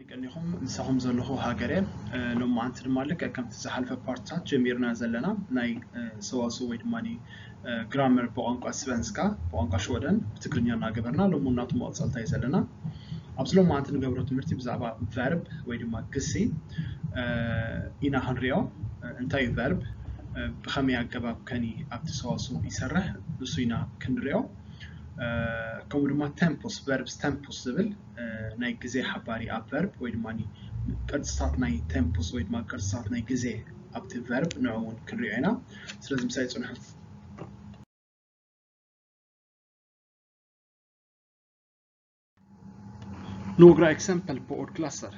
ቀኒኹም ምሳኹም ዘለኹ ሃገር እየ። እ፣ ሎማዓንቲ ድማ ልክዕ ከምቲ ዝሓለፈ ፓርትታት ጀሚርና ዘለና ናይ፣ እ፣ ሰዋስው ወይ ድማ፣ እ፣ ግራመር ብቋንቋ ስቨንስካ፣ ብቋንቋ ሽወደን ብትግርኛ እናገበርና ሎሚ እናቱ መቐጸልታ እዩ ዘለና። ኣብዚ ሎማዓንቲ ንገብሮ ትምህርቲ ብዛዕባ ቨርብ ወይ ድማ ግሲ፣ እ፣ ኢና ክንሪኦ። እ፣ እንታይ እዩ ቨርብ? እ፣ ብኸመይ ኣገባብ ከኒ ኣብቲ ሰዋስው ይሰርሕ? ንሱ ኢና ክንሪኦ። እ፣ ከምኡ ድማ ተምፖስ፣ ቨርብስ ተምፖስ ዝብል፣ እ፣ ናይ ግዜ ሓባሪ ኣብ ቨርብ ወይ ድማ ቅርጽታት ናይ ተምፖስ ወይ ድማ ቅርጽታት ናይ ግዜ ኣብቲ ቨርብ ንዑ እውን ክንሪኦ ኢና። ስለዚ ምሳይ ጽንሑ። Några exempel på ordklasser.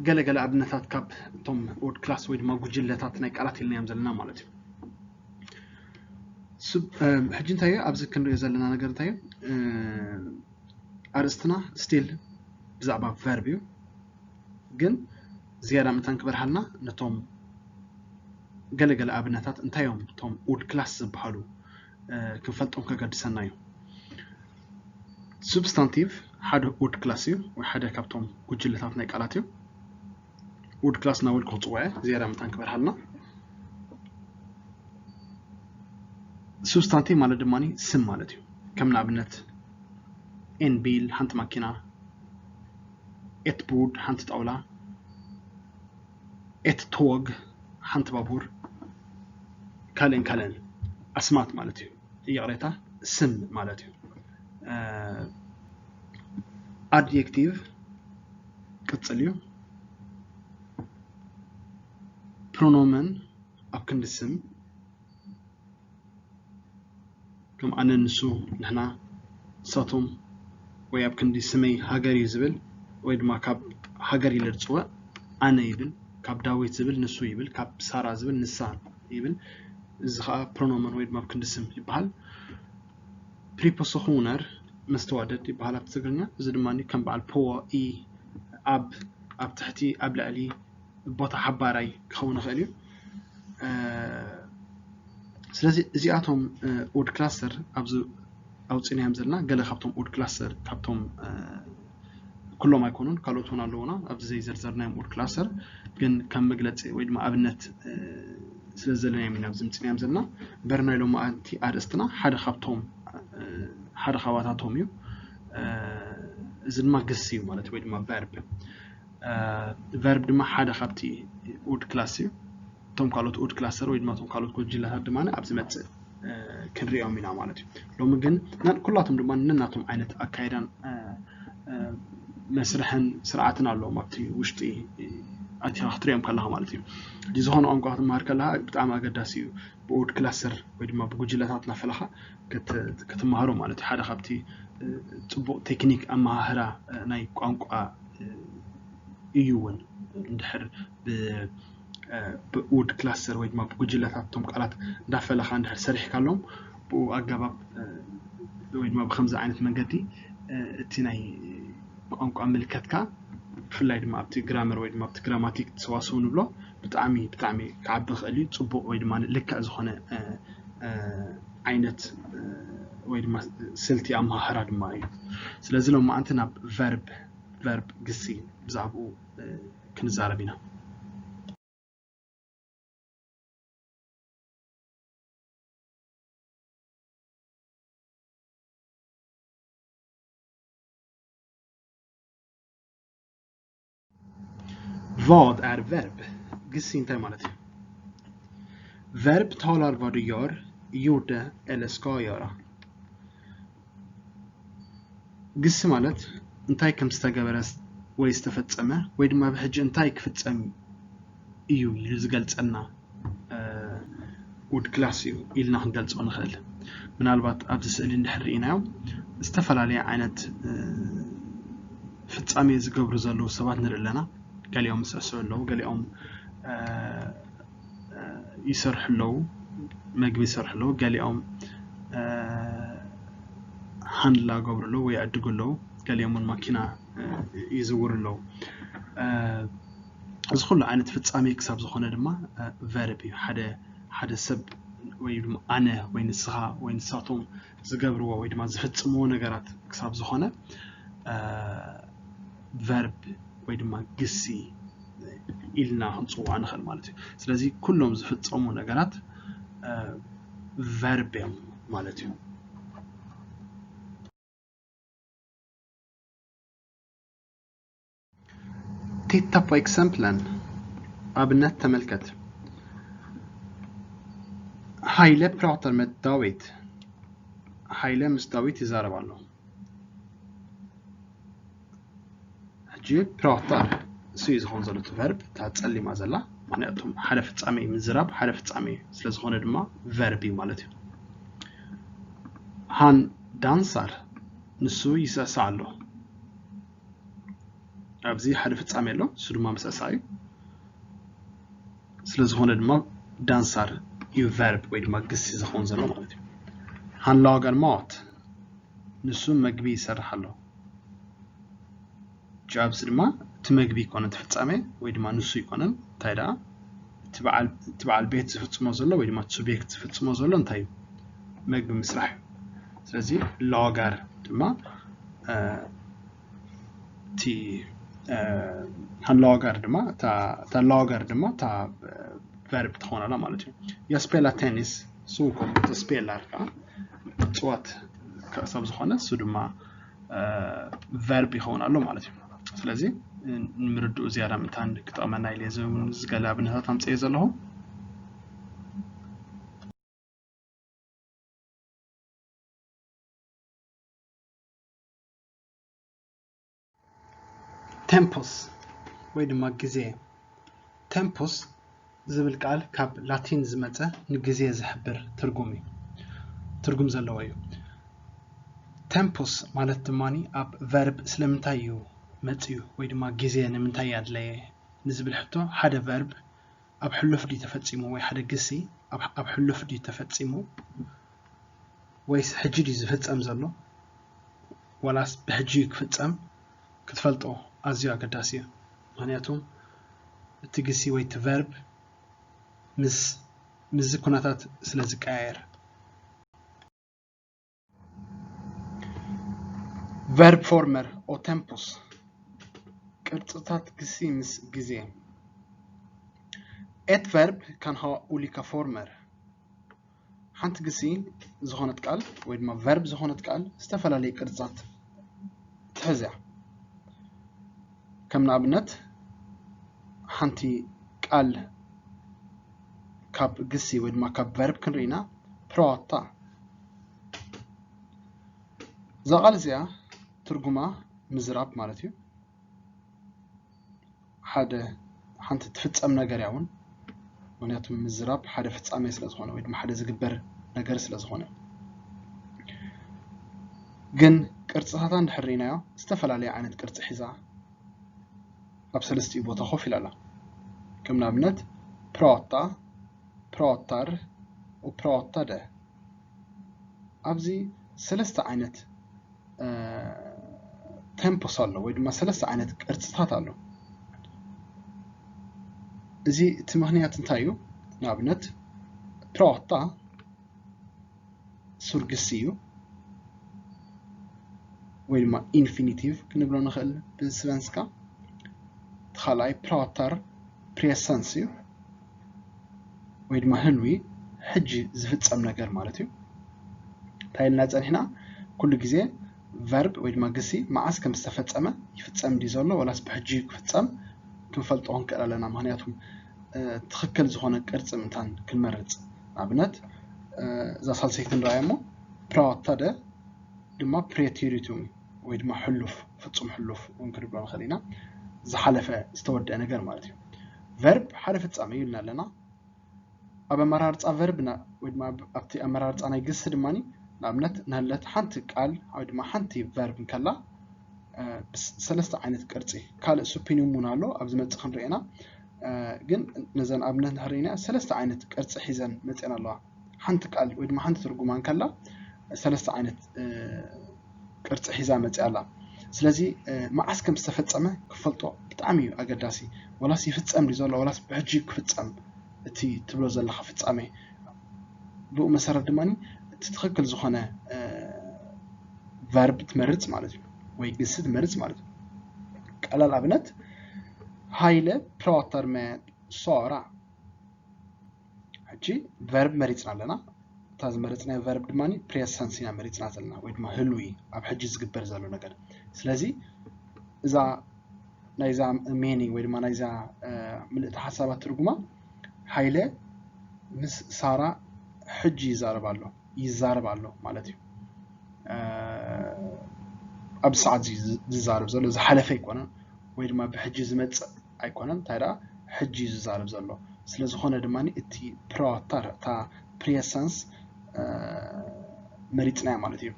ገለ ገለ ኣብነታት ካብ እቶም ኦድ ክላስ ወይ ድማ ጉጅለታት ናይ ቃላት ኢልናዮም ዘለና ማለት እዩ። ስብ-፣ እም፣ ሕጂ እንታይ እዩ ኣብዚ ክንሪኦ ዘለና ነገር እንታይ እዩ? እም፣ ኣርእስትና ስቲል ብዛዕባ ቨርብ እዩ፣ ግን ዝያዳ ምእንታን ክበርሃልና ነቶም ገለ ገለ ኣብነታት እንታይ እዮም እቶም ኦድ ክላስ ዝበሃሉ፣ እ፣ ክንፈልጦም ከገድሰና እዩ። ሱብስታንቲቭ ሓደ ኦድ ክላስ እዩ፣ ወይ ሓደ ካብቶም ጉጅለታት ናይ ቃላት እዩ። ኦድ ክላስ እናበልኩ ክጽውዐ ዝያዳ ምእንታን ክበርሃልና። ሱብስታንቲቭ ማለት ድማ ስም ማለት እዩ። ከም ንኣብነት ኤን ቢል ሓንቲ ማኪና፣ ኤት ቡድ ሓንቲ ጣውላ፣ ኤት ቶግ ሓንቲ ባቡር፣ ካልእን ካልእን ኣስማት ማለት እዩ። ይቕሬታ፣ ስም ማለት እዩ። እ፣ ኣድጀክቲቭ ቅጽል እዩ። ፕሮኖመን ኣብ ክንዲ ስም፣ ከም ኣነ፣ ንሱ፣ ንሕና፣ ንሳቶም፣ ወይ ኣብ ክንዲ ስመይ ሃገር እዩ ዝብል፣ ወይ ድማ ካብ ሃገር ኢለ ዝፅውዕ ኣነ ይብል፣ ካብ ዳዊት ዝብል ንሱ ይብል፣ ካብ ሳራ ዝብል ንሳ ይብል። እዚ ከዓ ፕሮኖመን ወይ ድማ ኣብ ክንዲ ስም ይበሃል። ፕሪፖስኹነር መስተዋደድ ይበሃል ኣብ ትግርኛ። እዚ ድማ ከም በዓል ፖ፣ ኢ፣ ኣብ፣ ኣብ ትሕቲ፣ ኣብ ልዕሊ፣ ቦታ ሓባራይ ክኸውን ይኽእል እዩ። እ፣ ስለዚ እዚኣቶም፣ እ፣ ኦድ ክላስተር ኣብዚ ኣውፂእናዮም ዘለና ገለ ካብቶም ኦድ ክላስተር፣ ካብቶም፣ እ፣ ኩሎም ኣይኮኑን፣ ካልኦት እውን ኣለዉና ኣብዚ ዘይዘርዘርናዮም ኦድ ክላስተር፣ ግን ከም መግለፂ ወይ ድማ ኣብነት፣ እ፣ ስለ ዘለናዮም ኢና ኣብዚ ምፅእናዮም ዘለና። እምበር ናይ ሎማዓንቲ ኣርእስትና ሓደ ካብቶም፣ እ፣ ሓደ ካባታቶም እዩ። እ፣ እዚ ድማ ግሲ እዩ ማለት ወይ ድማ ቨርብ። እ፣ ቨርብ ድማ ሓደ ካብቲ ኦድ ክላስ እዩ። እቶም ካልኦት ኦድ ክላስተር ወይ ድማ እቶም ካልኦት ጉጅለታት ድማ ኣብ ዝመፅእ፣ እ፣ ክንሪኦም ኢና ማለት እዩ። ሎሚ ግን ና-፣ ኩላቶም ድማ ነናቶም ዓይነት ኣካይዳን፣ እ፣ እ፣ መስርሕን ስርዓትን ኣለዎም ኣብቲ ውሽጢ፣ እ፣ ኣቲኻ ክትሪኦም ከለኻ ማለት እዩ። እዚ ዝኾነ ቋንቋ ክትመሃር ከለኻ ብጣዕሚ ኣገዳሲ እዩ። ብኦድ ክላስተር ወይ ድማ ብጉጅለታት እናፈለኻ ክት-፣ ክትመሃሮ ማለት እዩ። ሓደ ካብቲ፣ እ፣ ፅቡቕ ቴክኒክ ኣመሃህራ፣ እ፣ ናይ ቋንቋ፣ እ፣ እዩ እውን። እንድሕር ብ-፣ እ፣ ብኦድ ክላስተር ወይ ድማ ብጉጅለታት እቶም ቃላት እንዳፈለኻ እንድሕር ሰሪሕካሎም ብኡ ኣገባብ፣ እ፣ ወይ ድማ ብከምዚ ዓይነት መንገዲ፣ እ፣ እቲ ናይ ቋንቋ ምልከትካ ብፍላይ ድማ ኣብቲ ግራመር ወይ ድማ ኣብቲ ግራማቲክ ሰዋስው ንብሎ ብጣዕሚ፣ ብጣዕሚ ክዓቢ ይኽእል እዩ። ፅቡቕ ወይ ድማ ልክዕ ዝኾነ፣ እ፣ እ፣ ዓይነት፣ እ፣ ወይ ድማ ስልቲ ኣመሃህራ ድማ እዩ። ስለዚ ሎማዓንቲ ናብ ቨርብ፣ ቨርብ ግሲ ብዛዕባኡ፣ እ፣ ክንዛረብ ኢና። Vad är verb? ግሲ እንታይ ማለት እዩ? Verb talar vad du gör, gjorde eller ska göra. ግሲ ማለት እንታይ ከም ዝተገበረ ወይ ዝተፈጸመ ወይ ድማ ብሕጂ እንታይ ክፍጸም እዩ ኢሉ ዝገልጸልና፣ እ፣ ኦድ ክላስ እዩ ኢልና ክንገልጾ ንኽእል። ምናልባት ኣብዚ ስእሊ እንድሕር ርኢናዮ ዝተፈላለየ ዓይነት፣ እ፣ ፍጻሜ ዝገብሩ ዘለዉ ሰባት ንርኢ ኣለና። ገሊኦም ይስዕስዑ ኣለዉ፣ ገሊኦም፣ እ፣ እ፣ ይሰርሑ ኣለዉ፣ መግቢ ይሰርሑ ኣለዉ፣ ገሊኦም፣ እ፣ ሃንድላ ይገብሩ ኣለዉ ወይ ይዕድጉ ኣለዉ፣ ገሊኦም እውን ማኪና፣ እ፣ ይዝውሩ ኣለዉ። እ፣ እዚ ኩሉ ዓይነት ፍጻሜ ክሳብ ዝኾነ ድማ፣ እ፣ ቨርብ እዩ። ሓደ፣ ሓደ ሰብ ወይ ድማ ኣነ ወይ ንስኻ ወይ ንሳቶም ዝገብርዎ ወይ ድማ ዝፍጽምዎ ነገራት ክሳብ ዝኾነ፣ እ፣ ቨርብ ወይ ድማ ግሲ ኢልና ክንፅውዖ ንኽእል ማለት እዩ። ስለዚ ኩሎም ዝፍፀሙ ነገራት ቨርብ እዮም ማለት እዩ። Titta på exemplen. ኣብነት ተመልከት። Haile pratar med David. ሃይለ ምስ ዳዊት ይዛረብ ኣሎ። ሕጂ ፕራታር እሱ እዩ ዝኸውን ዘሎ እቲ ቨርብ፣ እታ ጸሊማ ዘላ፣ ምክንያቱ ሓደ ፍጻሜ ምዝራብ ሓደ ፍጻሜ ስለ ዝኾነ ድማ ቨርብ እዩ ማለት እዩ። Han dansar፣ ንሱ ይስዕስዕ ኣሎ። ኣብዚ ሓደ ፍጻሜ ኣሎ፣ እሱ ድማ ምስዕሳዕ እዩ። ስለ ዝኾነ ድማ ዳንሳር እዩ ቨርብ ወይ ድማ ግሲ ዝኸውን ዘሎ ማለት እዩ። Han lagar mat፣ ንሱ መግቢ ይሰርሕ ኣሎ። ሕጂ ኣብዚ ድማ እቲ መግቢ ኣይኮነን እቲ ፍጻሜ ወይ ድማ ንሱ ኣይኮነን፣ እንታይ ደኣ እቲ በዓል ቤት ዝፍጽሞ ዘሎ ወይ ድማ እቲ ሱቤክት ዝፍጽሞ ዘሎ እንታይ እዩ? መግቢ ምስራሕ እዩ። ስለዚ ላጋር ድማ እቲ Han lagar ድማ እታ lagar ድማ እታ ቨርብ ትኸውን ኣላ ማለት እዩ። Jag spelar tennis፣ እሱ እውን ከምኡ ስፔላር ከዓ ምፅዋት ክሳብ ዝኾነ እሱ ድማ ቨርብ ይኸውን ኣሎ ማለት እዩ። ስለዚ ንምርድኡ ዝያዳ ምእንታን ክጠቕመና ኢለ እዚ እውን እዚ ገለ ኣብነታት ኣምፅኤ ዘለኹ። Tempus ወይ ድማ ግዜ። Tempus ዝብል ቃል ካብ ላቲን ዝመጸ ንግዜ ዝሕብር ትርጉም እዩ፣ ትርጉም ዘለዎ እዩ። Tempus ማለት ድማ ኣብ ቨርብ ስለምንታይ እዩ መጽዩ ወይ ድማ ግዜ ንምንታይ ኣድለየ ንዝብል ሕቶ ሓደ ቨርብ ኣብ ሕሉፍ ድዩ ተፈጺሙ ወይ ሓደ ግሲ ኣብ ሕሉፍ ድዩ ተፈጺሙ ወይስ ሕጂ ድዩ ዝፍጸም ዘሎ ዋላስ ብሕጂ እዩ ክፍጸም ክትፈልጦ ኣዝዩ ኣገዳሲ እዩ። ምክንያቱ እቲ ግሲ ወይ እቲ ቨርብ ምስ ምስዚ ኩነታት ስለ ዝቀያየር። Verbformer och tempus። ቅርጽታት ግሲ ምስ ግዜ። Ett verb kan ha olika former። ሓንቲ ግሲ ዝኾነት ቃል ወይ ድማ ቨርብ ዝኾነት ቃል ዝተፈላለየ ቅርጽታት ትሕዝ እያ። ከም ንኣብነት ሓንቲ ቃል ካብ ግሲ ወይ ድማ ካብ ቨርብ ክንርኢ ኢና፣ ፕራታ። እዛ ቃል እዚኣ ትርጉማ ምዝራብ ማለት እዩ። ሓደ ሓንቲ ትፍጸም ነገር እያ እውን፣ ምክንያቱ ምዝራብ ሓደ ፍጻሜ ስለ ዝኾነ ወይ ድማ ሓደ ዝግበር ነገር ስለ ዝኾነ። ግን ቅርጽታታ እንድሕር ርኢናዮ ዝተፈላለየ ዓይነት ቅርጺ ሒዛ ኣብ ሰለስቲኡ ቦታ ኮፍ ኢላ ኣላ። ከም ንኣብነት ፕራታ፣ ፕራታር፣ ፕራታደ። ኣብዚ ሰለስተ ዓይነት ተምፖስ ኣሎ ወይ ድማ ሰለስተ ዓይነት ቅርፅታት ኣሎ። እዚ እቲ ምክንያት እንታይ እዩ? ንኣብነት ፕራታ ሱር ግሲ እዩ ወይ ድማ ኢንፊኒቲቭ ክንብሎ ንኽእል ብስቨንስካ። እቲ ካልኣይ ፕራታር ፕሬሰንስ እዩ ወይ ድማ ህልዊ ሕጂ ዝፍጸም ነገር ማለት እዩ። እንታይ ኢልና ጸኒሕና? ኩሉ ግዜ ቨርብ ወይ ድማ ግሲ መዓስ ከም ዝተፈጸመ፣ ይፍጸም ድዩ ዘሎ ወላስ ብሕጂ ክፍጸም ክንፈልጦ ክንክእል ኣለና። ምክንያቱ ትኽክል ዝኾነ ቅርጺ ምእንታን ክንመርጽ። ንኣብነት እዛ ሳልሰይቲ ንርኣያ እሞ ፕራታ ደ ድማ ፕሬቴሪቱም ወይ ድማ ሕሉፍ፣ ፍጹም ሕሉፍ እውን ክንብሎ ንኽእል ኢና። ዝሓለፈ ዝተወደአ ነገር ማለት እዩ። ቨርብ ሓደ ፍጻመ እዩ ኢልና ኣለና። ኣብ ኣመራርጻ ቨርብ ወይ ድማ ኣብቲ ኣመራርጻ ናይ ግሲ ድማ ንኣብነት ንህለት ሓንቲ ቃል ወይ ድማ ሓንቲ ቨርብ እንከላ ሰለስተ ዓይነት ቅርጺ፣ ካልእ ሱፒኒም እውን ኣሎ ኣብ ዝመጽእ ክንሪኤና። ግን ነዘን ኣብነት ንሕሪና ሰለስተ ዓይነት ቅርጺ ሒዘን መጽአን ኣለዋ። ሓንቲ ቃል ወይ ድማ ሓንቲ ትርጉማ እንከላ ሰለስተ ዓይነት ቅርፂ ሒዛ መፅያ ኣላ። ስለዚ መዓስ ከም ዝተፈፀመ ክፈልጦ ብጣዕሚ እዩ ኣገዳሲ። ወላስ ይፍፀም ድዩ ዘሎ ወላስ ብሕጂ ክፍፀም እቲ ትብሎ ዘለካ ፍፃሜ። ብኡ መሰረት ድማ እቲ ትኽክል ዝኾነ ቨርብ ትመርፅ ማለት እዩ ወይ ግሲ ትመርፅ ማለት እዩ። ቀላል ኣብነት፣ ሃይለ ፕራተር ሜድ ሳራ። ሕጂ ቨርብ መሪፅና ኣለና። እታ ዝመረፅናዮ ቨርብ ድማ ፕሬሰንስ ኢና መሪፅና ዘለና፣ ወይ ድማ ህልዊ፣ ኣብ ሕጂ ዝግበር ዘሎ ነገር። ስለዚ እዛ ናይዛ ሜኒንግ ወይ ድማ ናይዛ ምልእቲ ሓሳባት ትርጉማ፣ ሃይለ ምስ ሳራ ሕጂ ይዛረብ ኣሎ፣ ይዛረብ ኣሎ ማለት እዩ። ኣብዚ ሰዓት ዝዛረብ ዘሎ ዝሓለፈ ኣይኮነን፣ ወይ ድማ ብሕጂ ዝመፅእ ኣይኮነን። እንታይ ደኣ ሕጂ እዩ ዝዛረብ ዘሎ። ስለዝኾነ ድማ እቲ ፕራተር፣ እታ ፕሬሰንስ መሪፅናያ ማለት እዩ።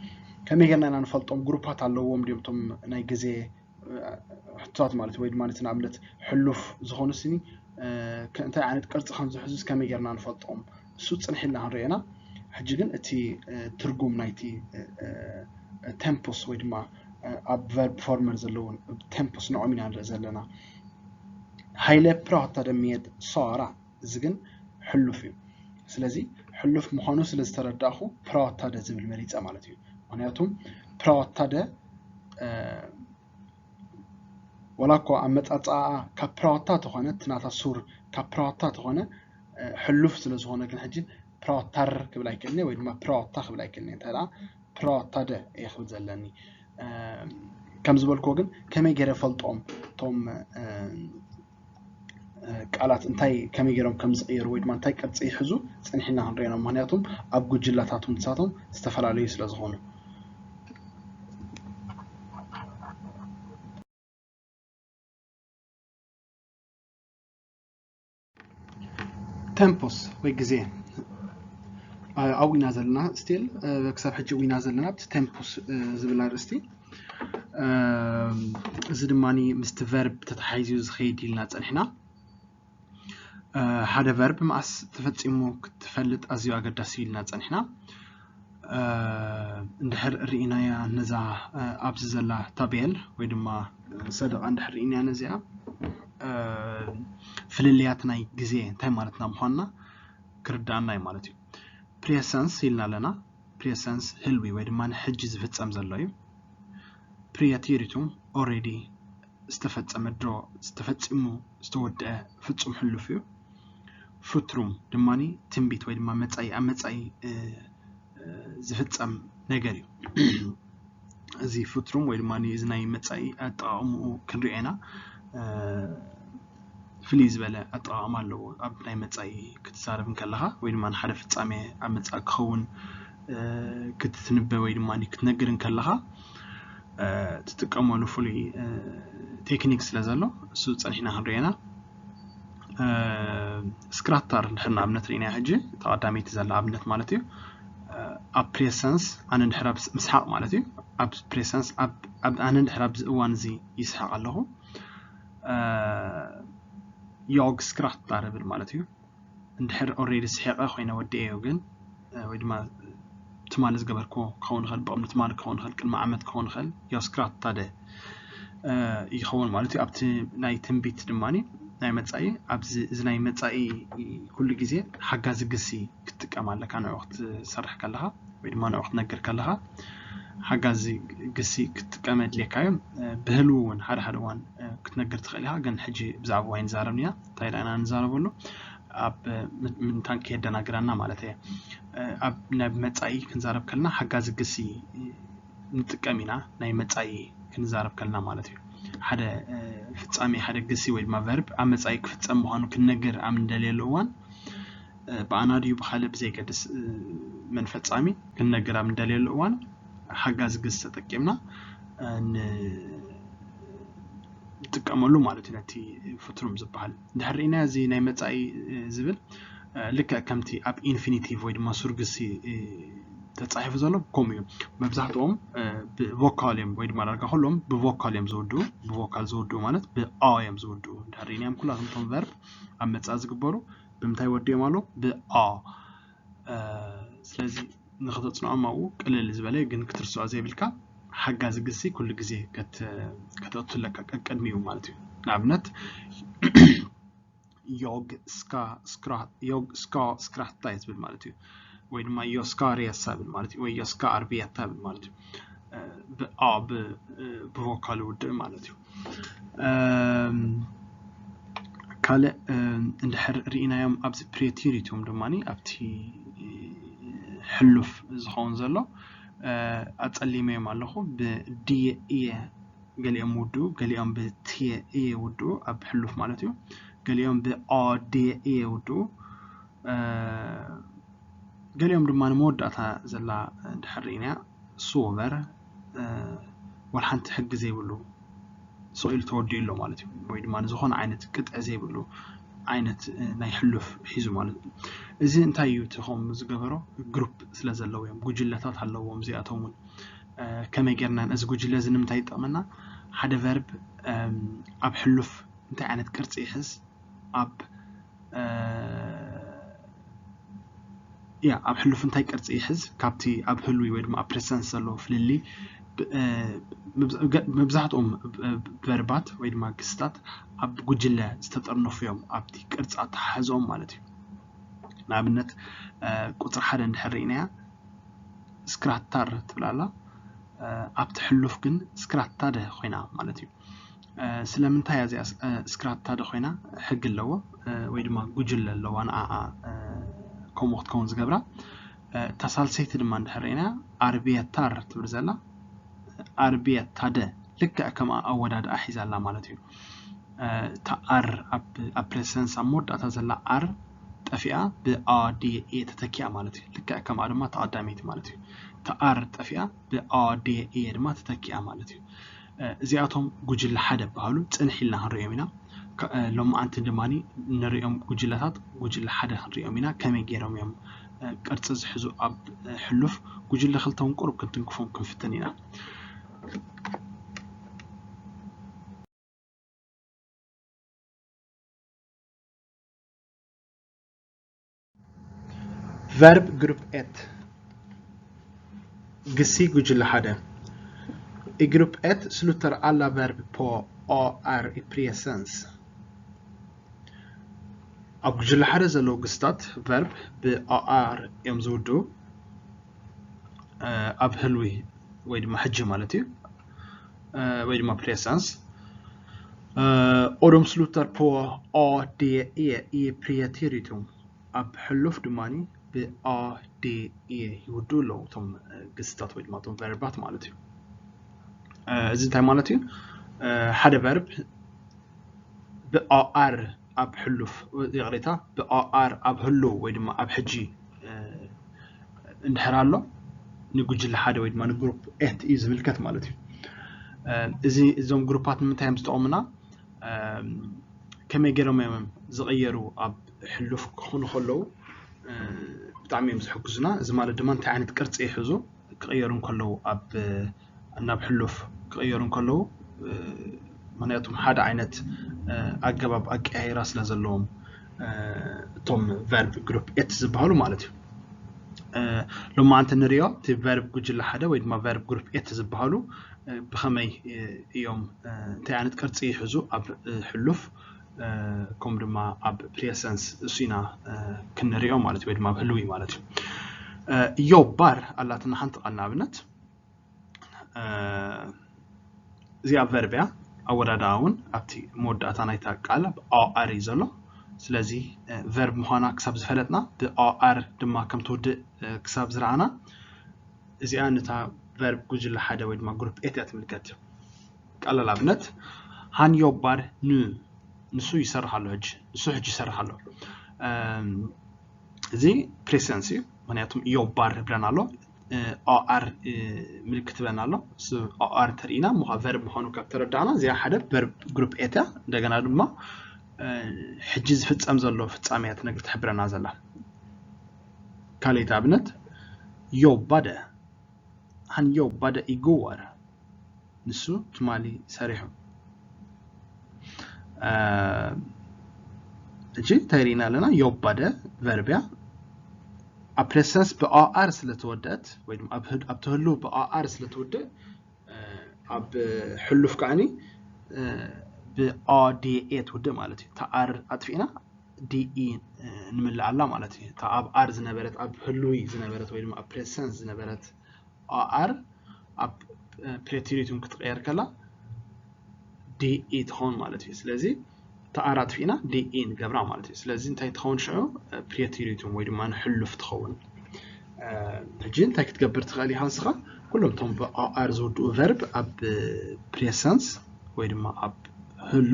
ከመይ ጌርና ኢና ንፈልጦም? ግሩፓት ኣለዎም ድዮም እቶም ናይ ግዜ ሕቶታት ማለት እዩ? ወይ ድማ እቲ ንኣብነት ሕሉፍ ዝኾኑ ስኒ እንታይ ዓይነት ቅርፂ ከም ዝሕዙስ ከመይ ጌርና ንፈልጦም? እሱ ፅንሕ ኢልና ክንሪኦ ኢና። ሕጂ ግን እቲ ትርጉም ናይቲ ቴምፖስ ወይ ድማ ኣብ ቨርብ ፎርመር ዘለውን ቴምፖስ ንዖም ኢና ንርኢ ዘለና። ሃይለ ፕራተደ ሜድ ሳራ፣ እዚ ግን ሕሉፍ እዩ። ስለዚ ሕሉፍ ምዃኑ ስለ ዝተረዳእኹ ፕራተደ ዝብል መሪፀ ማለት እዩ። ምክንያቱም ፕራተደ ወላ እኮ ኣመፃፅኣ ካብ ፕራታ ተኾነ፣ እቲ ናታ ሱር ካብ ፕራታ ተኾነ ሕሉፍ ስለ ዝኾነ፣ ግን ሕጂ ፕራታር ክብል ኣይክእልኒ ወይ ድማ ፕራታ ክብል ኣይክእልኒ። እንታይ ደኣ ፕራታደ እየ ክብል ዘለኒ። ከም ዝበልክዎ ግን ከመይ ገይረ ፈልጦም እቶም ቃላት እንታይ ከመይ ገይሮም ከም ዝቕየሩ ወይ ድማ እንታይ ቅርፂ ይሕዙ ፅንሕ ኢልና ክንሪኦ ኢና። ምክንያቱም ኣብ ጉጅላታት እውን ንሳቶም ዝተፈላለዩ ስለ ዝኾኑ። ቴምፖስ ወይ ግዜ ኣብኡ ኢና ዘለና፣ ስቲል ክሳብ ሕጂ ኣብኡ ኢና ዘለና ኣብቲ ቴምፖስ ዝብል ኣርእስቲ። እዚ ድማ ምስቲ ቨርብ ተተሓሒዙ ዝኸይድ ኢልና ፀኒሕና። ሓደ ቨርብ መዓስ ተፈፂሙ ክትፈልጥ ኣዝዩ ኣገዳሲ ኢልና ፀኒሕና። እንድሕር ርኢናያ ነዛ ኣብዚ ዘላ ታቤል ወይ ድማ ሰደቓ እንድሕር ርኢናያ ነዚኣ፣ ፍልልያት ናይ ግዜ እንታይ ማለትና ምዃንና ክርዳኣና እዩ ማለት እዩ። ፕሬሰንስ ኢልና ኣለና። ፕሬሰንስ ህልዊ ወይ ድማ ንሕጂ ዝፍፀም ዘሎ እዩ። ፕሪየቲሪቱም ኦሬዲ ዝተፈፀመ ድሮ ዝተፈፂሙ ዝተወደአ ፍፁም ሕሉፍ እዩ። ፉትሩም ድማ ትንቢት ወይ ድማ መፃኢ ኣብ መፃኢ ዝፍፀም ነገር እዩ። እዚ ፉትሩም ወይ ድማ እዚ ናይ መፃኢ ኣጠቃቕምኡ ክንሪኦ ኢና። ፍልይ ዝበለ ኣጠቃቕማ ኣለዎ። ኣብ ናይ መፃኢ ክትዛረብ እንከለኻ ወይ ድማ ንሓደ ፍፃሜ ኣብ መፃኢ ክኸውን ክትትንበ ወይ ድማ ክትነግር እንከለኻ ትጥቀመሉ ፍሉይ ቴክኒክ ስለ ዘሎ እሱ ፀኒሕና ክንሪኦ ኢና። ስክራታር እንድሕር ንኣብነት ርኢና ሕጂ ተቐዳመይቲ ዘላ ኣብነት ማለት እዩ። ኣብ ፕሬሰንስ ኣነ እንድሕር ምስሓቕ ማለት እዩ። ኣብ ፕሬሰንስ ኣነ እንድሕር ኣብዚ እዋን እዚ ይስሓቕ ኣለኹ። ዮግ ስክራታር እብል ማለት እዩ። እንድሕር ኦሬዲ ስሒቐ ኮይነ ወዲኤዮ ግን ወይ ድማ ትማሊ ዝገበርክዎ ክኸውን ይኽእል፣ ብቕድሚ ትማሊ ክኸውን ይኽእል፣ ቅድሚ ዓመት ክኸውን ይኽእል፣ ዮግ ስክራታደ ይኸውን ማለት እዩ። ኣብቲ ናይ ትንቢት ድማ ናይ መፃኢ ኣብዚ እዚ ናይ መፃኢ ኩሉ ግዜ ሓጋዚ ግሲ ክትጥቀም ኣለካ ንዕኡ ክትሰርሕ ከለኻ ወይ ድማ ንዕኡ ክትነግር ከለኻ ሓጋዚ ግሲ ክትጥቀም የድልየካ እዩ። ብህልው እውን ሓደ ሓደ እዋን ክትነግር ትኽእል ኢኻ፣ ግን ሕጂ ብዛዕባ ዋይ ንዛረብ ኢና እንታይ ኢና ንዛረበሉ ኣብ ምንታን ከየደናግረና ማለት እየ። ኣብ ናይ መፃኢ ክንዛረብ ከለና ሓጋዚ ግሲ ንጥቀም ኢና ናይ መፃኢ ክንዛረብ ከለና ማለት እዩ። ሓደ ፍፃሜ ሓደ ግሲ ወይ ድማ ቨርብ ኣብ መፃኢ ክፍፀም ምዃኑ ክንነግር ኣብ እንደልየሉ እዋን ብኣና ድዩ ብካልእ ብዘይገድስ መን ፈፃሚ ክንነግር ኣብ እንደልየሉ እዋን ሓጋዚ ግሲ ተጠቂምና ንጥቀመሉ ማለት እዩ። ነቲ ፍትሩም ዝበሃል እንድሕር ርኢና እዚ ናይ መፃኢ ዝብል ልክዕ ከምቲ ኣብ ኢንፊኒቲቭ ወይ ድማ ሱር ግሲ ተፃሒፉ ዘሎ ከምኡ እዩ። መብዛሕትኦም ብቮካል እዮም ወይ ድማ ዳርጋ ኩሎም ብቮካል እዮም ዝውድኡ። ብቮካል ዝውድኡ ማለት ብኣ እዮም ዝውድኡ። እንድሕር ርኢናዮም ኩላቶም እቶም ቨርብ ኣብ መፃኢ ዝግበሩ ብምንታይ ወዲኦም ኣለዉ? ብኣ። ስለዚ ንኽተፅንዖም ኣብኡ ቅልል ዝበለ ግን ክትርስዖ ዘይብልካ ሓጋዚ ግሲ ኩሉ ግዜ ከተእቱ ኣለካ ቀቅድሚኡ ማለት እዩ። ንኣብነት ዮግ ስካ ስክራታ እዩ ዝብል ማለት እዩ። ወይ ድማ ዮስካ ሬሳ ብል ማለት እዩ። ወይ ዮስካ ኣርቢያታ ብል ማለት እዩ። ብኣ ብቮካል ውድእ ማለት እዩ። ካልእ እንድሕር ርኢናዮም ኣብዚ ፕሬቲሪቱም ድማ ኣብቲ ሕሉፍ ዝኸውን ዘሎ ኣፀሊመዮም ኣለኹ። ብድየ እየ ገሊኦም ውድኡ፣ ገሊኦም ብትየ እየ ውድኡ ኣብ ሕሉፍ ማለት እዩ። ገሊኦም ብኦድየ እየ ውድኡ፣ ገሊኦም ድማ ንመወዳእታ ዘላ እንድሕር ርኢናያ ሶቨር ዋላ ሓንቲ ሕጊ ዘይብሉ ስቕ ኢሉ ተወዲኡ ኣሎ ማለት እዩ። ወይ ድማ ንዝኾነ ዓይነት ቅጥዒ ዘይብሉ ዓይነት ናይ ሕሉፍ ሒዙ ማለት እዩ። እዚ እንታይ እዩ እቲ ከምኡ ዝገበሮ? ግሩፕ ስለ ዘለዎ እዮም፣ ጉጅለታት ኣለዎም እዚኣቶም እውን። ከመይ ጌርና እዚ ጉጅለ እዚ ንምንታይ ይጠቕመና? ሓደ ቨርብ ኣብ ሕሉፍ እንታይ ዓይነት ቅርፂ ይሕዝ? ኣብ ያ ኣብ ሕሉፍ እንታይ ቅርፂ ይሕዝ? ካብቲ ኣብ ህሉይ ወይ ድማ ኣብ ፕሬሰንስ ዘለዎ ፍልልይ መብዛሕትኦም ቨርባት ወይ ድማ ግስታት ኣብ ጉጅለ ዝተጠርነፉ እዮም፣ ኣብቲ ቅርፂ ኣተሓሕዝኦም ማለት እዩ። ንኣብነት ቁፅሪ ሓደ እንድሕር ርኢናያ ስክራታር ትብል ኣላ። ኣብቲ ሕሉፍ ግን ስክራታደ ኮይና ማለት እዩ። ስለምንታይ እያ እዚኣ ስክራታደ ኮይና? ሕጊ ኣለዎ ወይ ድማ ጉጅለ ኣለዋ ንኣኣ ከምኡ ክትከውን ዝገብራ። እታ ሳልሰይቲ ድማ እንድሕር ርኢና ኣርቢየታር ትብል ዘላ ኣርቢየታደ ልክዕ ከምኣ ኣወዳድኣ ሒዛ ኣላ ማለት እዩ። እታ ኣር ኣብ ፕሬሰንስ ኣብ መወዳእታ ዘላ ኣር ጠፊኣ ብኣድኤ ተተኪኣ ማለት እዩ። ልክዕ ከምኣ ድማ ተቐዳመይቲ ማለት እዩ። እታ ኣር ጠፊኣ ብኣድኤ ድማ ተተኪኣ ማለት እዩ። እዚኣቶም ጉጅለ ሓደ በሃሉ ጽንሕ ኢልና ክንሪኦም ኢና። ሎማዓንቲ ድማ ንሪኦም ጉጅለታት ጉጅለ ሓደ ክንሪኦም ኢና። ከመይ ገይሮም እዮም ቅርፂ ዝሕዙ ኣብ ሕሉፍ? ጉጅለ ክልተ እውን ቁሩብ ክንትንክፎም ክንፍትን ኢና። Verb grupp ett. ግሲ ጉጅለ ሓደ። I grupp ett slutar alla verb på A R i presens. ኣብ ጉጅለ ሓደ ዘለዉ ግስታት ቨርብ ብ A R እዮም ዝውድኡ። ኣብ ህልዊ ወይ ድማ ሕጂ ማለት እዩ፣ ወይ ድማ ፕሬሰንስ። Och de slutar på A D E i preteritum. ኣብ ሕሉፍ ድማ ብ A D E ይውድኡ ኣለዉ እቶም ግስታት ወይ ድማ እቶም ቨርባት ማለት እዩ። እዚ እንታይ ማለት እዩ? ሓደ ቨርብ ብ A R ኣብ ሕሉፍ፣ ይቕሬታ፣ ብ A R ኣብ ህሉው ወይ ድማ ኣብ ሕጂ እንድሕር ኣሎ ንጉጅለ ሓደ ወይ ድማ ንግሩፕ ኤት እዩ ዝምልከት ማለት እዩ። እዚ እዞም ግሩፓት ንምንታይ እዮም ዝጠቕሙና? ከመይ ገይሮም እዮም ዝቕየሩ ኣብ ሕሉፍ ክኾኑ ከለዉ ብጣዕሚ እዮም ዝሕግዙና። እዚ ማለት ድማ እንታይ ዓይነት ቅርፂ ይሕዙ ክቕየሩ እንከለዉ ኣብ ናብ ሕሉፍ ክቕየሩ እንከለዉ ምክንያቱም ሓደ ዓይነት ኣገባብ ኣቀያይራ ስለ ዘለዎም እቶም ቨርብ ግሩፕ ኤት ዝበሃሉ ማለት እዩ። ሎማዓንቲ ንሪኦ እቲ ቨርብ ጉጅለ ሓደ ወይ ድማ ቨርብ ግሩፕ ኤት ዝበሃሉ ብኸመይ እዮም እንታይ ዓይነት ቅርፂ ይሕዙ ኣብ ሕሉፍ ከምኡ ድማ ኣብ ፕሬሰንስ እሱ ኢና ክንሪኦ ማለት እዩ ወይ ድማ ኣብ ህልዊ ማለት እዩ። ዮባር ኣላትና ሓንቲ ቃል ንኣብነት እዚኣ ቨርብ እያ። ኣወዳድኣ እውን ኣብቲ መወዳእታ ናይታ ቃል ብ A R እዩ ዘሎ። ስለዚ ቨርብ ምዃና ክሳብ ዝፈለጥና ብ A R ድማ ከም ትውድእ ክሳብ ዝረኣና እዚኣ ነታ ቨርብ ጉጅለ ሓደ ወይ ድማ ግሩፕ ኤት እያ ትምልከት። ቀለል ኣብነት ሃን ዮባር ኑ ንሱ ይሰርሕ ኣሎ፣ ሕጂ ንሱ ሕጂ ይሰርሕ ኣሎ። እዚ ፕሬሰንስ እዩ፣ ምክንያቱም ዮባር ይብለና ኣሎ። ኦኣር ምልክት ትበና ኣሎ። ኦኣር እንተርኢና ምዃ ቨርብ ምዃኑ ካብ ተረዳእና እዚኣ ሓደ ቨርብ ግሩፕ ኤት እያ። እንደገና ድማ ሕጂ ዝፍጸም ዘሎ ፍጻሜ እያ ትነግር ትሕብረና ዘላ። ካልኣይቲ ኣብነት ዮባደ፣ ሃን ዮባደ ኢጎዋር፣ ንሱ ትማሊ ሰሪሑ። ሕጂ እንታይ ርኢና ኣለና? ዮባደ ቨርብ እያ። ኣብ ፕሬሰንስ ብኦኣር ስለ ተወደአት ወይ ድማ ኣብ ትህሉ ብኦኣር ስለ ትውድእ ኣብ ሕሉፍ ከዓኒ ብኦዲኤ ትውድእ ማለት እዩ። እታ ኣር ኣጥፊእና ዲኢ ንምልእ ኣላ ማለት እዩ። እታ ኣብ ኣር ዝነበረት ኣብ ህሉይ ዝነበረት ወይ ድማ ኣብ ፕሬሰንስ ዝነበረት ኦኣር ኣብ ፕሬቴሪቱም ክትቀየር ከላ ዲኢ ትኸውን ማለት እዩ። ስለዚ እታ ኣር ኣጥፊእና ዲኢ ንገብራ ማለት እዩ። ስለዚ እንታይ ትኸውን ሽዑ? ፕሬቴሪቱም ወይ ድማ ንሕሉፍ ትኸውን። ሕጂ እንታይ ክትገብር ትኽእል ኢኻ ንስኻ? ኩሎም እቶም ብኣኣር ዝውድኡ ቨርብ ኣብ ፕሬሰንስ ወይ ድማ ኣብ ህሉ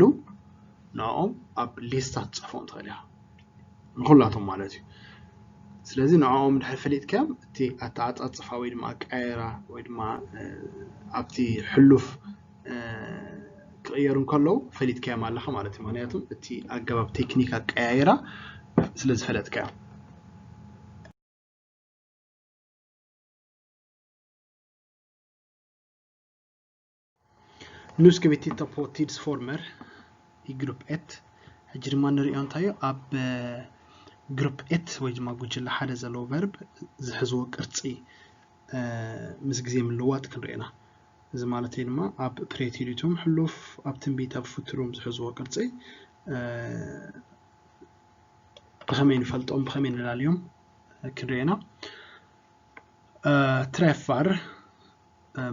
ንዕኦም ኣብ ሊስታ ትፅሕፎም ትኽእል ኢኻ። ንኩላቶም ማለት እዩ። ስለዚ ንዕኦም ድሕር ፈሊጥካዮም እቲ ኣተዓፃፅፋ ወይ ድማ ኣቀያየራ ወይ ድማ ኣብቲ ሕሉፍ ክቕየሩ እንከለዉ ፈሊጥካዮም ኣለኻ ማለት እዩ። ምክንያቱም እቲ ኣገባብ ቴክኒክ ኣቀያየራ ስለ ዝፈለጥካዮ። Nu ska vi titta på tidsformer i grupp ett. ሕጂ ድማ ንሪኦ እንታዩ ኣብ ግሩፕ ኤት ወይ ድማ ጉጅለ ሓደ ዘለዎ ቨርብ ዝሕዝዎ ቅርፂ ምስ ግዜ ምልዋጥ ክንርኢ ኢና። እዚ ማለት ድማ ኣብ ፕሬቴሪቱም ሕሉፍ፣ ኣብ ትንቢት፣ ኣብ ፍቱሩም ዝሕዝዎ ቅርፂ ብኸመይ ንፈልጦም፣ ብኸመይ ንላልዮም ክንርኢ ኢና። ትሬፋር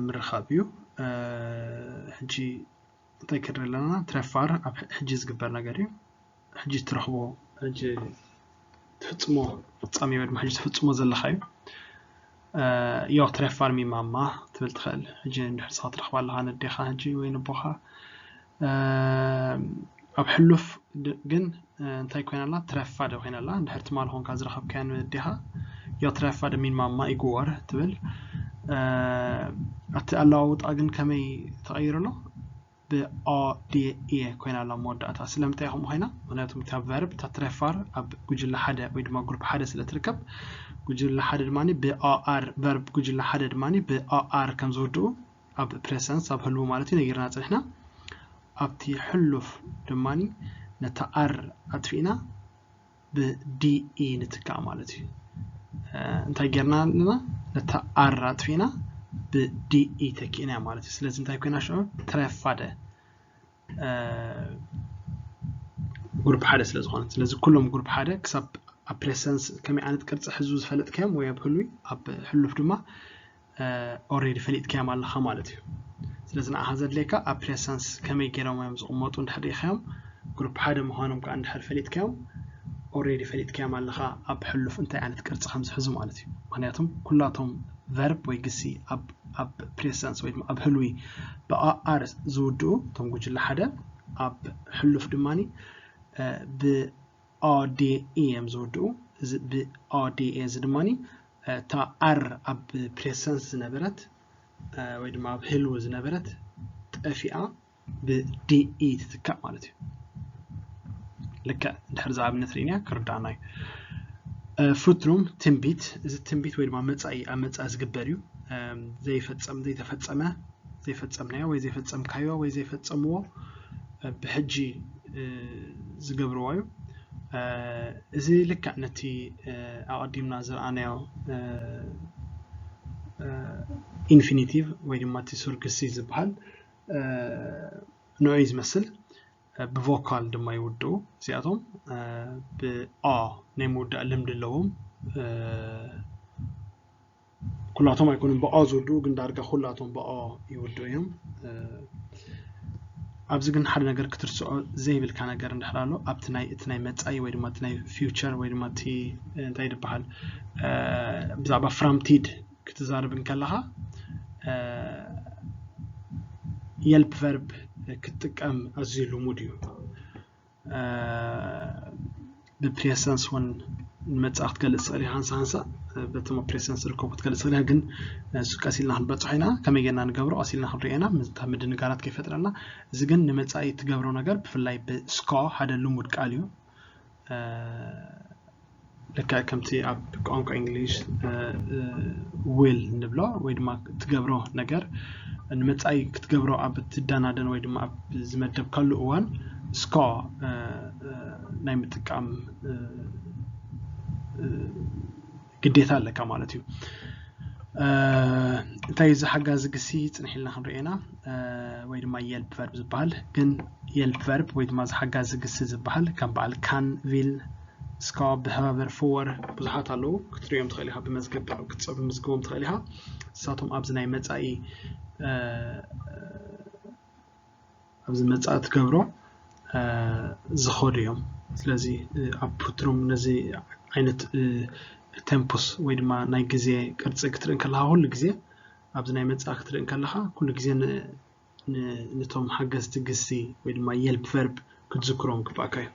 ምርኻብ እዩ። ሕጂ እንታይ ክንርኢ ኣለና? ትሬፋር ኣብ ሕጂ ዝግበር ነገር እዩ። ሕጂ ትረኽቦ፣ ሕጂ ትፍፅሞ ፍፃሜ ወይ ድማ ሕጂ ትፍፅሞ ዘለኻ እዩ። ዮ ትሬፋር ሚን ማማ ትብል ትኽእል። ሕጂ እንድሕር ንስኻ ትረኽባ ኣለኻ ነዴኻ ሕጂ ወይ ነቦኻ። ኣብ ሕሉፍ ግን እንታይ ኮይና ኣላ? ትሬፋደ ኮይና ኣላ። እንድሕር ትማሊ ኮንካ ዝረኸብካያ ነዴኻ፣ ዮ ትሬፋደ ሚን ማማ ኢጎር ትብል። እቲ ኣለዋውጣ ግን ከመይ ተቐይሩ ኣሎ? ብኦ ዴ ኤ ኮይና ኣላ መወዳእታ። ስለምንታይ ከምኡ ኮይና? ምክንያቱ እታ ቨርብ እታ ትሬፋር ኣብ ጉጅለ ሓደ ወይ ድማ ግሩፕ ሓደ ስለ ትርከብ፣ ጉጅለ ሓደ ድማ ብኦ ኣር፣ ቨርብ ጉጅለ ሓደ ድማ ብኦ ኣር ከም ዝውድኡ ኣብ ፕሬሰንስ፣ ኣብ ህልው ማለት እዩ፣ ነጊርና ጸኒሕና። ኣብቲ ሕሉፍ ድማ ነታ ኣር ኣጥፊእና ብዲኢ ንትካእ ማለት እዩ። እንታይ ጌርና ኣለና? ነታ ኣር ኣጥፊእና ብዲኢ ተኪእና ማለት እዩ። ስለዚ እንታይ ኮይና ሽዑ? ትሬፋደ ግሩፕ ሓደ ስለ ዝኾነት። ስለዚ ኩሎም ግሩፕ ሓደ ክሳብ ኣብ ፕሬሰንስ ከመይ ዓይነት ቅርፂ ሕዙ ዝፈለጥካዮም ወይ ኣብ ህሉይ ኣብ ሕሉፍ ድማ ኦሬዲ ፈሊጥካዮም ኣለኻ ማለት እዩ። ስለዚ ንዓኻ ዘድልየካ ኣብ ፕሬሰንስ ከመይ ገይሮም እዮም ዝቕመጡ እንድሕር ርኢኻዮም፣ ግሩፕ ሓደ ምዃኖም ከዓ እንድሕር ፈሊጥካዮም፣ ኦሬዲ ፈሊጥካዮም ኣለኻ ኣብ ሕሉፍ እንታይ ዓይነት ቅርፂ ከም ዝሕዙ ማለት እዩ። ምክንያቱም ኩላቶም ቨርብ ወይ ግሲ ኣብ ፕሬሰንስ ወይ ድማ ኣብ ህልዊ ብኣኣር ዝውድኡ እቶም ጉጅለ ሓደ፣ ኣብ ሕሉፍ ድማ ብኦዴኢ እዮም ዝውድኡ። እዚ ብኦዴኢ እዚ ድማ እታ ኣር ኣብ ፕሬሰንስ ዝነበረት ወይ ድማ ኣብ ህልው ዝነበረት ጠፊኣ ብዲኢ ትትካእ ማለት እዩ። ልክዕ እንድሕር ዝኣብነት ርኢና ክርዳእና እዩ። ፍትሩም ትንቢት፣ እዚ ትንቢት ወይ ድማ መፃኢ ኣብ መፃኢ ዝግበር እዩ። ዘይፈፀም ዘይተፈፀመ ዘይፈፀምናዮ ወይ ዘይፈፀምካዮ ወይ ዘይፈፀምዎ ብሕጂ ዝገብርዎ እዩ። እዚ ልክዕ ነቲ ኣቐዲምና ዝረኣናዮ ኢንፊኒቲቭ ወይ ድማ እቲ ሱር ግሲ ዝበሃል ንዑ እዩ ዝመስል። ብቮካል ድማ ይውድኡ። እዚኣቶም ብኦ ናይ ምውዳእ ልምዲ ኣለዎም። ኩላቶም ኣይኮኑን ብኦ ዝውድኡ፣ ግን ዳርጋ ኩላቶም ብኦ ይውድኡ እዮም። ኣብዚ ግን ሓደ ነገር ክትርስዖ ዘይብልካ ነገር እንድሕር ኣሎ፣ ኣብቲ ናይ እቲ ናይ መጻኢ ወይ ድማ እቲ ናይ ፊውቸር ወይ ድማ እቲ እንታይ ይበሃል ብዛዕባ ፍራምቲድ ክትዛረብ እንከለኻ የልፕ ቨርብ ክትጥቀም ኣዝዩ ልሙድ እዩ። ብፕሬሰንስ እውን ንመጻኢ ክትገልጽ ትኽእል ኢኻ። ሃንሳ ሃንሳ በቶም ኣብ ፕሬሰንስ ዝርከቡ ክትገልጽ ትኽእል ኢኻ። ግን እሱ ቀስ ኢልና ክንበጽሖ ኢና። ከመይ ጌርና ንገብሮ ቀስ ኢልና ክንሪኦ ኢና፣ ምድንጋራት ከይፈጥረልና። እዚ ግን ንመጻኢ ትገብሮ ነገር ብፍላይ ብስኮ ሓደ ልሙድ ቃል እዩ። ልክዕ ከምቲ ኣብ ቋንቋ እንግሊሽ ዊል እንብሎ ወይ ድማ ትገብሮ ነገር ንመጻኢ ክትገብሮ ኣብ ትደናደን ወይ ድማ ኣብ ዝመደብካሉ እዋን ስኮ ናይ ምጥቃም ግዴታ ኣለካ ማለት እዩ። እንታይ እዚ ሓጋዚ ግሲ ጽንሕ ኢልና ክንሪኦ ኢና፣ ወይ ድማ የልፕ ቨርብ ዝበሃል። ግን የልፕ ቨርብ ወይ ድማ እዚ ሓጋዚ ግሲ ዝበሃል ከም በዓል ካን፣ ቪል፣ ስካ፣ ብሃቨር፣ ፎወር ብዙሓት ኣለዉ። ክትሪኦም ትኽእል ኢኻ፣ ብመዝገብ ክትጽብ ምዝግቦም ትኽእል ኢኻ። ንሳቶም ኣብዚ ናይ መጻኢ ኣብዚ መጻኢ ትገብሮ ዝኸዱ እዮም። ስለዚ ኣብ ፉትሩም ነዚ ዓይነት ቴምፖስ ወይ ድማ ናይ ግዜ ቅርፂ ክትርኢ ከለካ ኩሉ ግዜ ኣብዚ ናይ መጻኢ ክትርኢ ከለካ ኩሉ ግዜ ነቶም ሓገዝቲ ግሲ ወይ ድማ የልፕ ቨርብ ክትዝክሮም ግባእካ እዩ።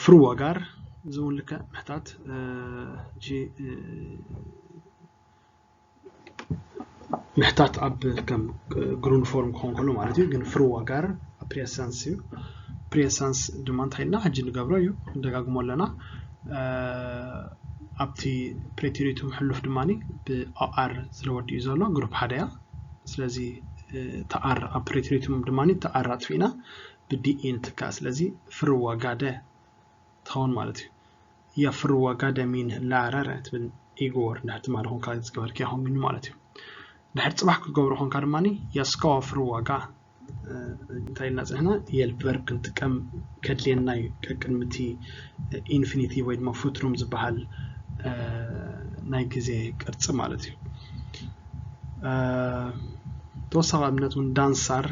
ፍርወጋር እዚ እውን ልክዕ ምሕታት ምሕታት ኣብ ከም ግሩንድ ፎርም ክኸውን ከሎ ማለት እዩ። ግን ፍርወጋር ኣብ ፕሬሰንስ እዩ። ፕሬሰንስ ድማ እንታይ ኢልና ሕጂ ንገብሮ እዩ፣ ንደጋግሞ ኣለና። ኣብቲ ፕሬቴሪቱም ሕሉፍ ድማ ብኦኣር ስለወዲ እዩ ዘሎ፣ ግሩፕ ሓደ እያ። ስለዚ ተኣር ኣብ ፕሬቴሪቱም ድማ ተኣር ኣጥፊእና ብዲኢ ንትካእ። ስለዚ ፍርወጋደ ትኸውን ማለት እዩ። Jag frågade min lärare ትብል ኢጎር እንድሕር ትማሊ ኮንካ ዝገበርክያ ኾን ማለት እዩ። ድሕር ፅባሕ ክገብሮ ኾንካ ድማ jag ska fråga እንታይ ኢልና ፅንሕና የልፕ ቨርብ ክንጥቀም ከድልየና እዩ። ቀቅድሚ እቲ ኢንፊኒቲቭ ወይ ድማ ፉትሩም ዝበሃል ናይ ግዜ ቅርፂ ማለት እዩ። ተወሳኺ ኣብነት እውን ዳንሳር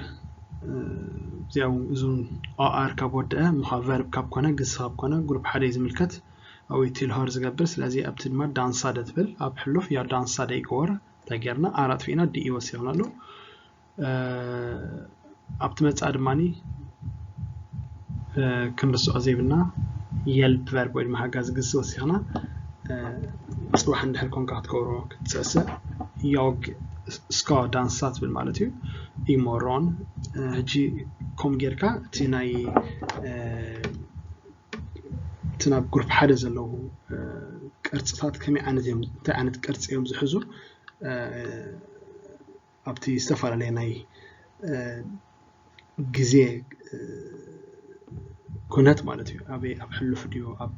እዚኣ እውን እዙን ኦኣር ካብ ወደአ ምኻ ቨርብ ካብ ኮነ ግስ ካብ ኮነ ግሩፕ ሓደ እዩ ዝምልከት። ኣብኡ እዩ ቲልሆር ዝገብር። ስለዚ ኣብቲ ድማ ዳንሳደ ትብል ኣብ ሕሉፍ ያው ዳንሳደ ይገብር እንታይ ጌርና ኣራት ፊእና ዲኢ ወሲኽናሉ። ኣብቲ መጻ ድማ ክንርስዖ ዘይብልና የልፕ ቨርብ ወይ ድማ ሓጋዚ ግሲ ወሲኽና ፅባሕ እንድሕር ኮንካ ክትገብሮ ክትሰእስእ ያግ እስካ ዳንሳ ትብል ማለት እዩ። ኢሞሮን ሕጂ ከም ጌርካ እቲ ናይ እቲ ናብ ግሩፕ ሓደ ዘለዉ ቅርፅታት ከመይ ዓይነት እዮም እንታይ ዓይነት ቅርፂ እዮም ዝሕዙ ኣብቲ ዝተፈላለየ ናይ ግዜ ኩነት ማለት እዩ። ኣበይ ኣብ ሕሉፍ ድዩ ኣብ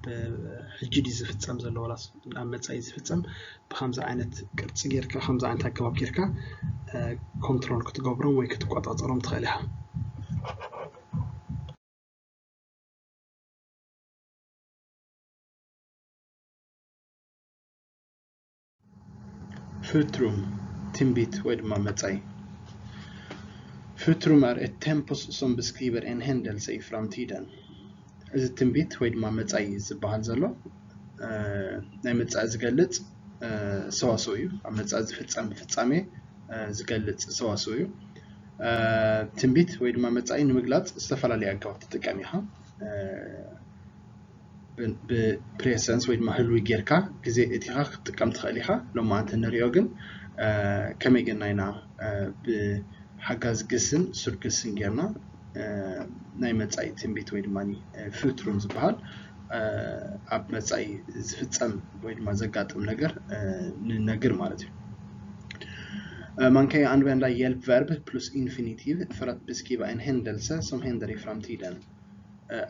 ሕጂ ድዩ ዝፍፀም ዘሎ ወላስ ኣብ መፃኢ ዝፍፀም ብከምዚ ዓይነት ቅርፂ ጌርካ ከምዚ ዓይነት ኣገባብ ጌርካ ኮንትሮል ክትገብሮም ወይ ክትቆፃፀሮም ትኽእል ኢኻ። ፍትሩም ትንቢት ወይ ድማ መጻኢ። Futurum är ett tempus som beskriver en händelse i framtiden. እዚ ትንቢት ወይ ድማ መጻኢ ዝበሃል ዘሎ ናይ መጻኢ ዝገልጽ ሰዋስው እዩ። ኣብ መጻኢ ዝፍጸም ፍጻሜ ዝገልጽ ሰዋስው እዩ። ትንቢት ወይ ድማ መጻኢ ንምግላጽ ዝተፈላለዩ ኣገባብ ትጥቀም ኢኻ። ብፕሬሰንስ ወይ ድማ ህልዊ ጌርካ ግዜ እቲኻ ክትጥቀም ትኽእል ኢኻ። ሎማዓንቲ ንሪኦ ግን ከመይ ጌርና ኢና ብሓጋዝ ግስን ሱር ግስን ጌርና ናይ መጻኢ ትንቢት ወይ ድማ ፍትሩም ዝበሃል ኣብ መጻኢ ዝፍጸም ወይ ድማ ዘጋጥም ነገር ንነግር ማለት እዩ። Man kan ju använda hjälpverb plus infinitiv för att beskriva en händelse som händer i framtiden.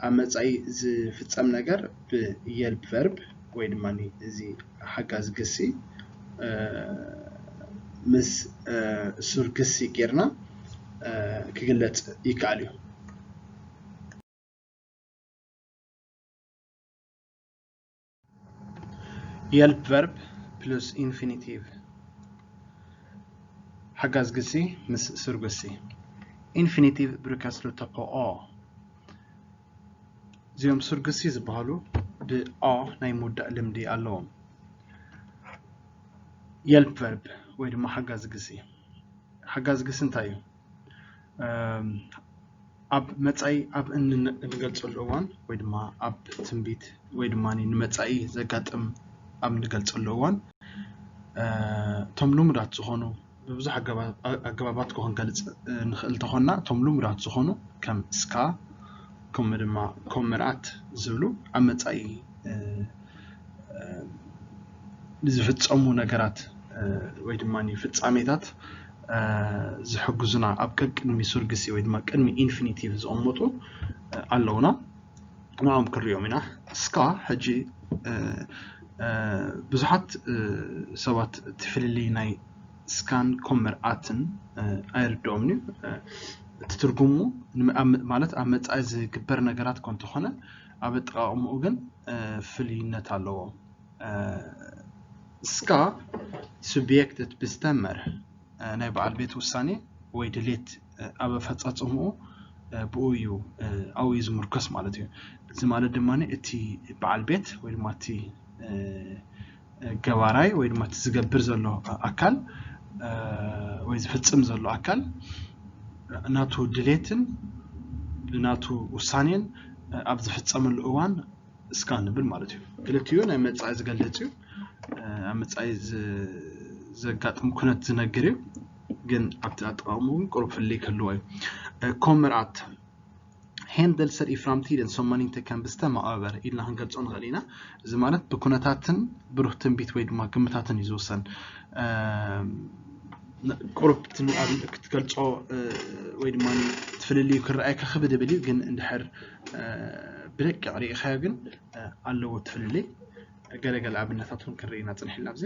ኣብ መጻኢ ዝፍጸም ነገር ብየልፕ ቨርብ ወይ ድማ እዚ ሓጋዝ ግሲ ምስ ሱር ግሲ ጌርና ክግለጽ ይከኣል እዩ። Hjälpverb plus infinitiv. ሓጋዝ ግሲ ምስ ሱር ግሲ። Infinitiv brukar sluta på a. እዚኦም ሱር ግሲ ዝበሃሉ ብኣ ናይ ምውዳእ ልምዲ ኣለዎም። የልፕ ቨርብ ወይ ድማ ሓጋዝ ግሲ። ሓጋዝ ግሲ እንታይ እዩ? ኣብ መጻኢ ኣብ እንገልጸሉ እዋን ወይ ድማ ኣብ ትንቢት ወይ ድማ ንመጻኢ ዘጋጥም ኣብ እንገልጸሉ እዋን እቶም ልሙዳት ዝኾኑ ብብዙሕ ኣገባባት ክኾን ገልጽ ንኽእል እንተኾንና እቶም ልሙዳት ዝኾኑ ከም እስካ ከምኡ ድማ ኮምርኣት ዝብሉ ኣብ መጻኢ ንዝፍጸሙ ነገራት ወይ ድማ ፍጻሜታት ዝሕግዙና ኣብ ቀቅድሚ ሱርግሲ ወይ ድማ ቅድሚ ኢንፊኒቲቭ ዝቕመጡ ኣለውና። ንኦም ክንሪኦም ኢና። እስካ ሕጂ ብዙሓት ሰባት እቲ ፍልልይ ናይ እስካን ኮምርኣትን ኣይርድኦምን እዩ። እቲ ትርጉሙ ማለት ኣብ መጻኢ ዝግበር ነገራት ኮ እንተኾነ ኣብ ኣጠቃቕምኡ ግን ፍልይነት ኣለዎ። እስካ ሱብየክት ትብስተመር ናይ በዓል ቤት ውሳኔ ወይ ድሌት ኣብ ኣፈፃፅምኡ ብኡ እዩ ኣብኡ እዩ ዝምርኮስ ማለት እዩ። እዚ ማለት ድማ እቲ በዓል ቤት ወይ ድማ እቲ ገባራይ ወይ ድማ እቲ ዝገብር ዘሎ ኣካል ወይ ዝፍፅም ዘሎ ኣካል ናቱ ድሌትን ብናቱ ውሳኔን ኣብ ዝፍፀመሉ እዋን እስካን ንብል ማለት እዩ። ክልቲኡ ናይ መጻኢ ዝገልጽ እዩ። ኣብ መጻኢ ዘጋጥም ኩነት ዝነግር እዩ። ግን ኣብቲ ኣጠቃቅሙ ግን ቁሩብ ፍልይ ክህልዎ እዩ። ኮምር ኣት ሄንደልሰር ኢፍራምቲደን ሶማኒንተ ከም ብስተማ ኦቨር ኢልና ክንገልጾ ንኽእል ኢና። እዚ ማለት ብኩነታትን ብሩህ ትንቢት ወይ ድማ ግምታትን እዩ ዝውሰን። ቁሩብ ክትገልጾ ወይ ድማ እቲ ፍልልዩ ክረኣየካ ክብድ ይብል እዩ። ግን እንድሕር ብደቂቕ ርኢኻዮ ግን ኣለዎ እቲ ፍልልይ። ገለገለ ኣብነታት እውን ክንርኢ ኢና ጽንሕ ኢልና ኣብዚ።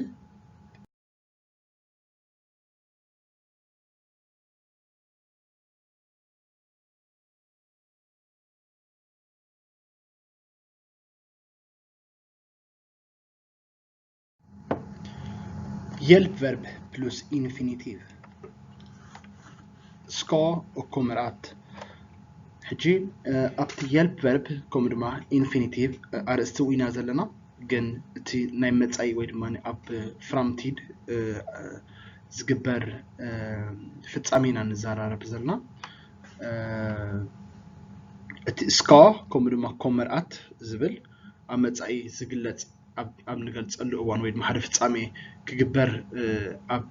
Hjälpverb plus infinitiv. Ska och kommer att. ሕጂ ኣብቲ hjälpverb ከምኡ ድማ ኢንፊኒቲቭ ኣርእስቲ ኢና ዘለና፣ ግን እቲ ናይ መጻኢ ወይ ድማ ኣብ ፍራምቲድ ዝግበር ፍጻሜ ኢና ንዘራረብ ዘለና። እቲ እስካ ከምኡ ድማ ኮመር ኣት ዝብል ኣብ መጻኢ ዝግለጽ ኣብ ንገልጸሉ እዋን ወይ ድማ ሓደ ፍጻሜ ክግበር ኣብ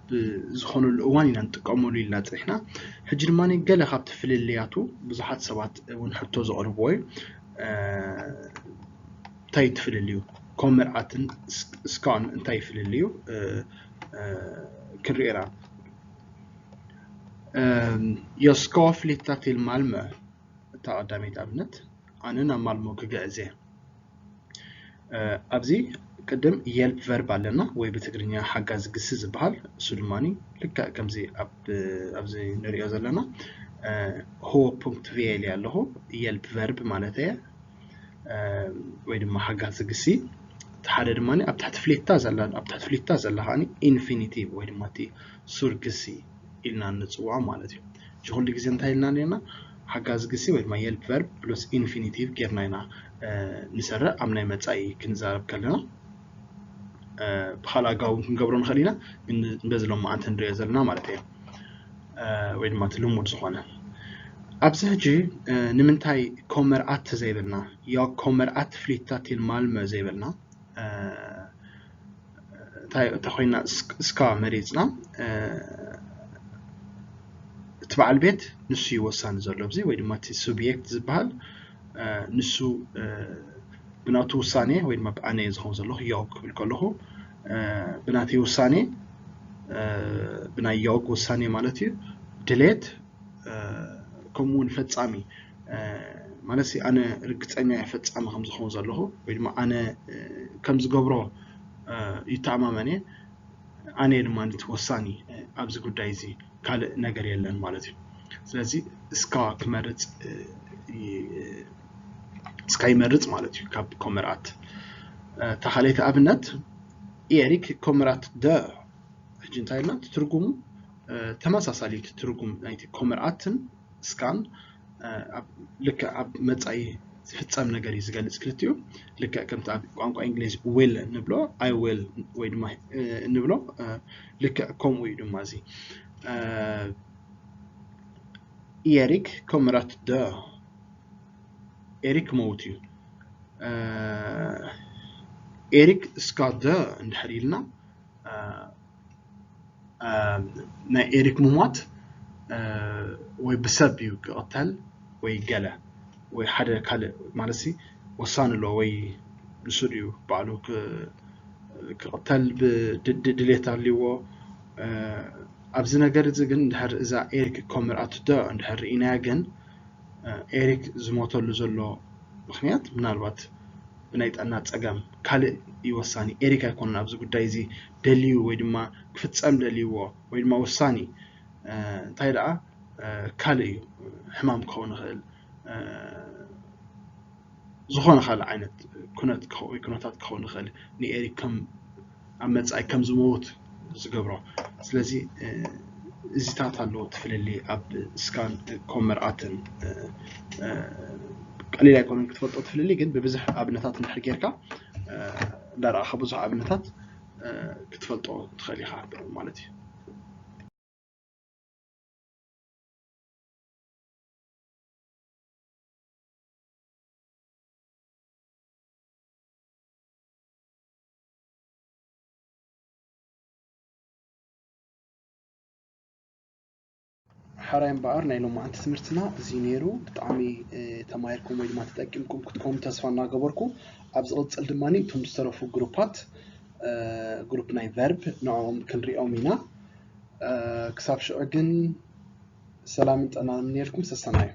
ዝኾነሉ እዋን ኢና ንጥቀመሉ ኢልና ጽኒሕና። ሕጂ ድማ ገለ ካብቲ ፍልልያቱ ብዙሓት ሰባት እውን ሕቶ ዘቕርብዎ እዩ። እንታይ ትፍልልዩ? ኮመር ኣትን እስካን እንታይ ይፍልልዩ? ክንሪኦ ኢና። Jag ska flytta till Malmö። እታ ቀዳመይቲ ኣብነት ኣነ ናብ ማልሞ ክግዕዝ እየ። ኣብዚ ቅድም የልፕ ቨርብ ኣለና ወይ ብትግርኛ ሓጋዚ ግሲ ዝበሃል፣ እሱ ድማ ልክዕ ከምዚ ኣብዚ ንሪኦ ዘለና ሆ ፑንክት ቪኤል ኣለኹ። የልፕ ቨርብ ማለት እየ ወይ ድማ ሓጋዚ ግሲ። እቲ ሓደ ድማ ኣብ ትሕቲ ፍሌታ ዘላ ኣብ ትሕቲ ፍሌታ ዘላ ከዓ ኢንፊኒቲቭ ወይ ድማ እቲ ሱር ግሲ ኢልና ንፅውዖ ማለት እዩ። እዚ ኩሉ ግዜ እንታይ ኢልና ነርና? ሓጋዚ ግሲ ወይ ድማ የልፕ ቨርብ ፕሉስ ኢንፊኒቲቭ ጌርና ኢና ንሰርሕ ኣብ ናይ መፃኢ ክንዛረብ ከለና። ብካልእ ኣጋውን ክንገብሮ ንኽእል ኢና፣ ግን በዚ ሎማዓንቲ ንሪኦ ዘለና ማለት እየ። ወይ ድማ እቲ ልሙድ ዝኾነ ኣብዚ ሕጂ ንምንታይ ኮመር ኣት ዘይብልና? ያ ኮመር ኣት ፍሊታ ቲል ማልመ ዘይብልና እንታይ ኮይና እስካ መሪፅና እቲ በዓል ቤት ንሱ እዩ ወሳኒ ዘሎ ኣብዚ ወይ ድማ እቲ ሱብየክት ዝበሃል ንሱ ብናቱ ውሳኔ ወይ ድማ ብኣነ ዝኸውን ዘለኹ ያው ክብል ከለኹ ብናተይ ውሳኔ ብናይ ያው ውሳኔ ማለት እዩ ድሌት ከምኡ እውን ፈጻሚ ማለት ኣነ ርግፀኛ እየ ፈፃሚ ከም ዝኸውን ዘለኹ ወይ ድማ ኣነ ከም ዝገብሮ ይተኣማመን እየ። ኣነ ድማ እቲ ወሳኒ ኣብዚ ጉዳይ እዚ ካልእ ነገር የለን ማለት እዩ። ስለዚ እስካ ክመርፅ እስካ ይመርፅ ማለት እዩ ካብ ኮመርኣት። እታ ካልኣይቲ ኣብነት ኤሪክ ኮመርኣት ደ ሕጂ እንታይ ኢልና እቲ ትርጉሙ ተመሳሳሊ እቲ ትርጉም ናይቲ ኮመርኣትን እስካን ልክዕ ኣብ መጻኢ ዝፍጸም ነገር እዩ ዝገልጽ ክልቲኡ። ልክዕ ከምቲ ኣብ ቋንቋ እንግሊዝ ዊል ንብሎ ኣይ ዊል ወይ ድማ ንብሎ ልክዕ ከምኡ እዩ ድማ እዚ ኤሪክ ኮመርኣት ደ ኤሪክ መውት እዩ። ኤሪክ እስካ ደ እንድሕር ኢልና ናይ ኤሪክ ምሟት ወይ ብሰብ እዩ ክቕተል ወይ ገለ ወይ ሓደ ካልእ ማለት ሲ ወሳኒ ኣሎ ወይ ንሱ ድዩ ባዕሉ ክቕተል ድሌት ኣልዎ። ኣብዚ ነገር እዚ ግን እንድሕር እዛ ኤሪክ ኮመርኣት ደ እንድሕር ርኢናያ ግን ኤሪክ ዝሞተሉ ዘሎ ምክንያት ምናልባት ብናይ ጥዕና ፀገም ካልእ እዩ ወሳኒ። ኤሪክ ኣይኮነን ኣብዚ ጉዳይ እዚ ደልዩ ወይ ድማ ክፍፀም ደልይዎ ወይ ድማ ወሳኒ እንታይ ደኣ ካልእ እዩ ሕማም ክኸውን ይኽእል ዝኾነ ካልእ ዓይነት ኩነት ወይ ኩነታት ክኸውን ይኽእል ንኤሪክ ከም ኣብ መጻኢ ከም ዝመውት ዝገብሮ ስለዚ እዚታት ኣለዎ እቲ ፍልልይ ኣብ ስካን ኮመር ኣትን ቀሊል ኣይኮነን ክትፈልጦ እቲ ፍልልይ፣ ግን ብብዝሕ ኣብነታት እንድሕር ጌርካ እንዳረኣኻ ብዙሕ ኣብነታት ክትፈልጦ ትኽእል ኢኻ ማለት እዩ። ሓራይ እምበኣር ናይ ሎማዓንቲ ትምህርትና እዚ ነይሩ። ብጣዕሚ ተማሂርኩም ወይ ድማ ተጠቂምኩም ክትኮኑ ተስፋ እናገበርኩ፣ ኣብ ዝቕፅል ድማ እቶም ዝተረፉ ግሩፓት ግሩፕ ናይ ቨርብ ንዕኦም ክንሪኦም ኢና። ክሳብ ሽዑ ግን ሰላምን ጥዕናን ይምነየልኩም። ሰሰናዩ።